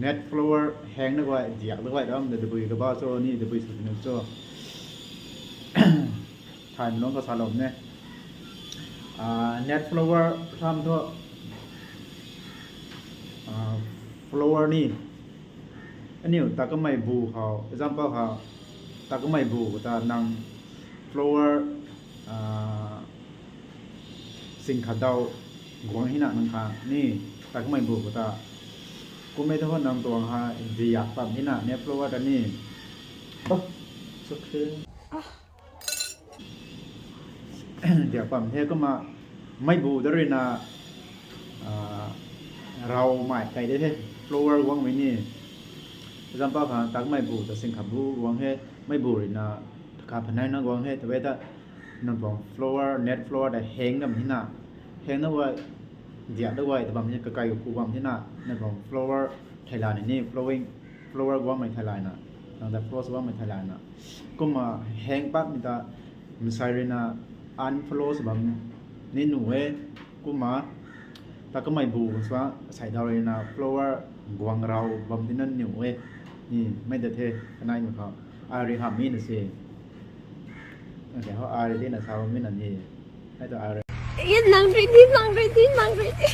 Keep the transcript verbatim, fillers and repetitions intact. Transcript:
Net follower hang na guay, diak na guay ram de tabui kaba cho ni, tabui sw ni cho. Thay mi nunc ka salou ne. Ah, net follower tham thu, ah, follower ni. Aniu ta kamei bu khou, example khou, ta kamei bu khou ta nang follower, ah, sing khat dau guang hina nang kha ni, ta kamei bu khou ta. Kummei thu nang tuang ha, diak pam hina, net follower ta ni. Oh, it's okay. Diak pam the kumna, mei bu da ruina, ah, raw mei kai de the, follower guangmei ni. Example kha, ta kamei bu ta sing khat bu guang he, mei bu ruina, kha phanai na guang he, tabui ta, nang tuang follower, net follower ta hang dam hina, hang na guay, diak da guay, ta bam hina, kakai ku bam hina, nang tuang follower theilayna ni, following, follower guangmei theilayna, nang ta follow sw bammei theilayna. Kumna hang patmei ta, masai ruina unfollow sw bam ni nuh e, kumna, ta kamei bu swa, sai dau ruina follower guang raw bam tina nuh e, ni, mei ta the, kanei mi khou, ai rui hamh mi na se. Okay, ho, ai rui na sa bam mi na ni, hei ta ai rui. Nang rui di, nang rui di, nang rui di.